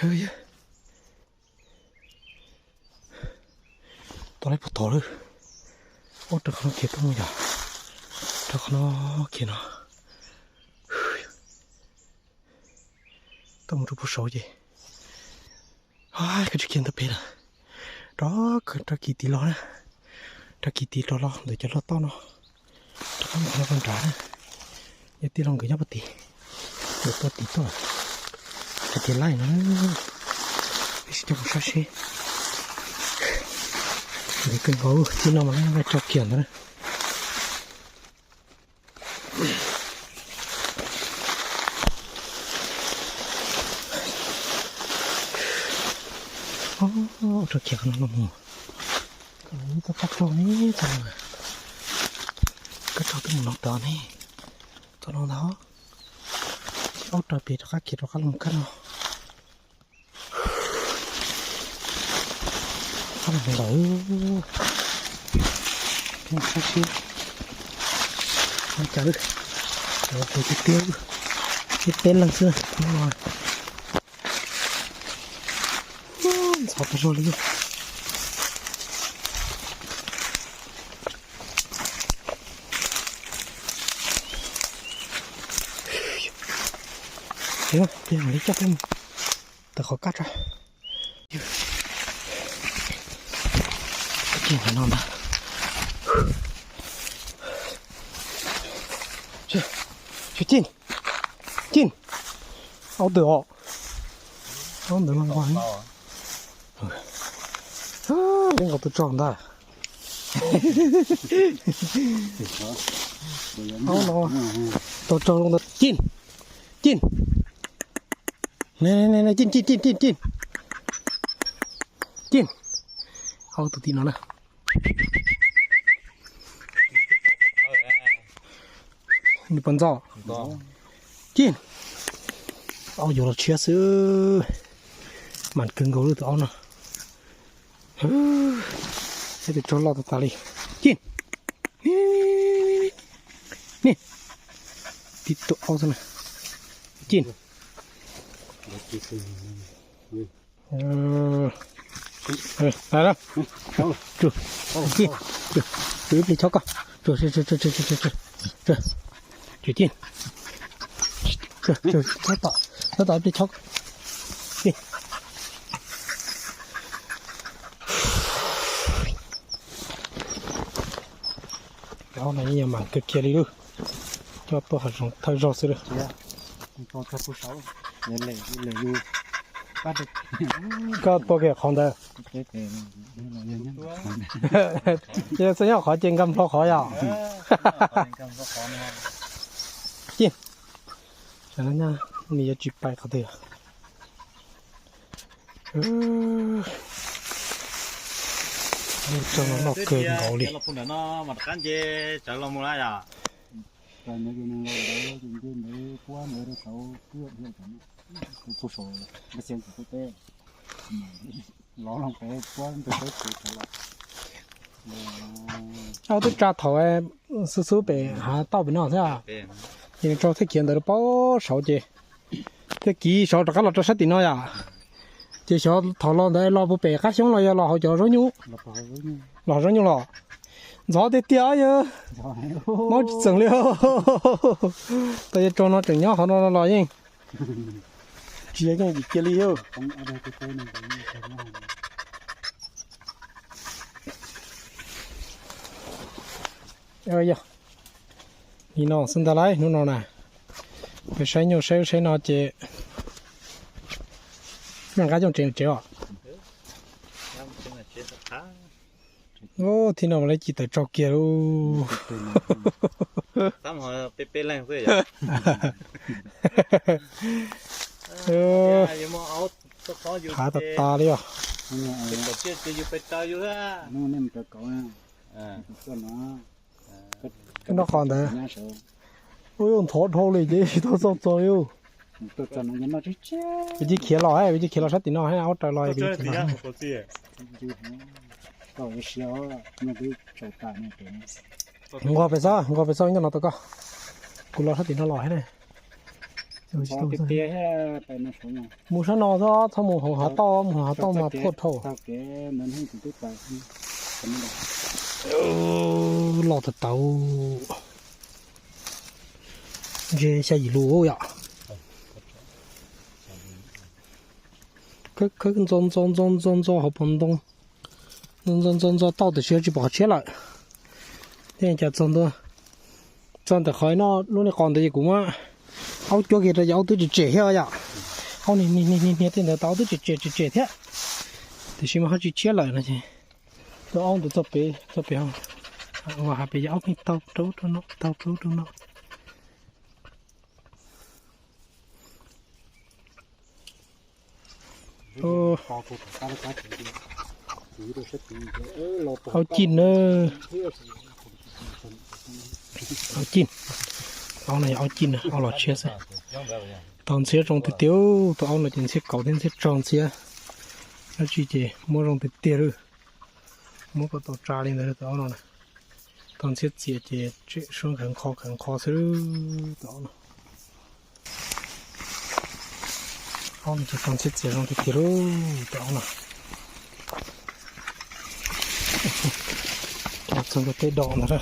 Tau lawm puag tod lawm. Ub, rau qhov no khiav tuaj mus yom. Rau qhov no khiav no. Tuaj mus rau puag saud ces, koj tsis khiav ntawd pem lawm. Rov, rov kis tid los na. Rov kis tid los los ntawm cov loj toj no. Rov qab mus qhov no rau nrad na. Yog tij laug nkawd nyob puag tid, nkawd tuaj tid tuaj. Hais tias laij no, peb sib coj mus saib seb. Nkawd kawg nkaus, tij no mas laij tso kiag ntawd na. Ua rau kiag qhov no los mus. Koj tau kab raug ne, txog, kab raug twb mus no tod ne, txog no ntag. Aub, raws pem rov qab kiag rov qab los kab no. Qab no ntawd, peb saib seb ua cas lawm. Tus tiag tiag, ib peb leeg xwb hnub no. Ntxhov tag zog li. Ces no, ces mam li coj peb mus tawm qhov kaj tso. Ces no ntag. Cin, cin, aub ntawd os, aub ntawd los nqos. Peb nkaus tus tso ntag. Aub no, tus tso zoo ntawd, cin, cin. Cin, cin, cin, cin, cin. Aub tus tim no na. Nws puas ntxov? Cin. Aub yuav los tshiab xwb. Mam kawg nkaus lub tus aub no. Ib tus tso loj tas tas li. Cin. Ni, tib tug aub xwb na. Cin. Cin. Tsum ib pliag chob koj. Tsum, cin. Nyob tom, nyob tom ib pliag chob koj. Cin. Aub no yeej yog mas kawg kiag li lub, coj tuaj hav zoov thawj zaug xwb lawm. Koj tua kiag qhov ntawd. Yog xav nyob qhov ces nkag nplho qhov yom. Cin, nws yuav tsis pais qhov twg. Tso no loj kawg nkaus li. Aub twb tsa thaum xub xub pem hav tauj pem no xwb. Ces nws tso thiaj khiav ntawd rau pab saud ces thiaj kiv saud rov qab los rau sab tim no yom. Ces xyov thaum los ntawd los puag pem qab xyoob los yog los hauv cov zaub nyuj, los hauv zaub nyuj los. Ntxhov tiag tiag yawg, mob tsis txeem li. Tau yawg tso no tseem nyob hauv no los yeej tsis yog yeej dim kiag li. Yog li no xwb ntag lauj, hnub no na, peb saib nyuj saib ub saib no ces nqa cooj tsev tsev os. Ub, thaum no mas lawv cis tawm tsaug kiag lauj. Qhav tas tas li os. Koj noj qhov ntawd. Ub, yuav ntxhov dhau li ces tsis tau txog txog li. Kuv cia khiav los, kuv cia khiav los sab tim no, ua raws los kuv cia khiav los. Nqos pes xwb, nqos pes xwb, nyob no tau koj. Kuv los sab tim no los thiab ne. Mus sab no xwb, txhob mus hauv hav tauj, mus hauv hav tauj mas thuaj dhau. Loj tau tau. Ntshe xya yim lus yom. Khawb ntxo ntxo ntxo ntxo ntxo hauv paus ntoo. Ntxo ntxo ntxo ntxo tau tiam sis tsis pom qhov tshiab lawm. Thiab cas txog ntua, txog ntawm qhov no lub niag qos ntawd ces kuv muab aub cuab kiag rau ces aub twb tsem tsem thiab yom. Aub niag niag niag niag tej ntawd tau aub twb tsem tsem tsem tsem thiab. Tiam sis mas ho tsis tshiab lawm no ces tus aub ntawd txog pem, txog pem, hav pem ces aub pheej taug rau ub rau no, taug rau ub rau no. Aub cij na. Aub cij. Aub no yog aub cij na, aub los tshiab xwb. Tau ntxhiab zoo tiag tiag, tus aub no ces ntxhiab kauv thiab ntxhiab tsog ntxhiab dab tsi ces muab zoo tiag tiag lawm. Muab kom tau tsa li ntawd tus aub no na. Tau ntxhiab txias ces tsem suab nkhav nqho nkhav nqho xwb tus aub no. Aub no ces tau ntxhiab txias zoo tiag tiag lawm tus aub no. Txog ntua tej dom ntawd na.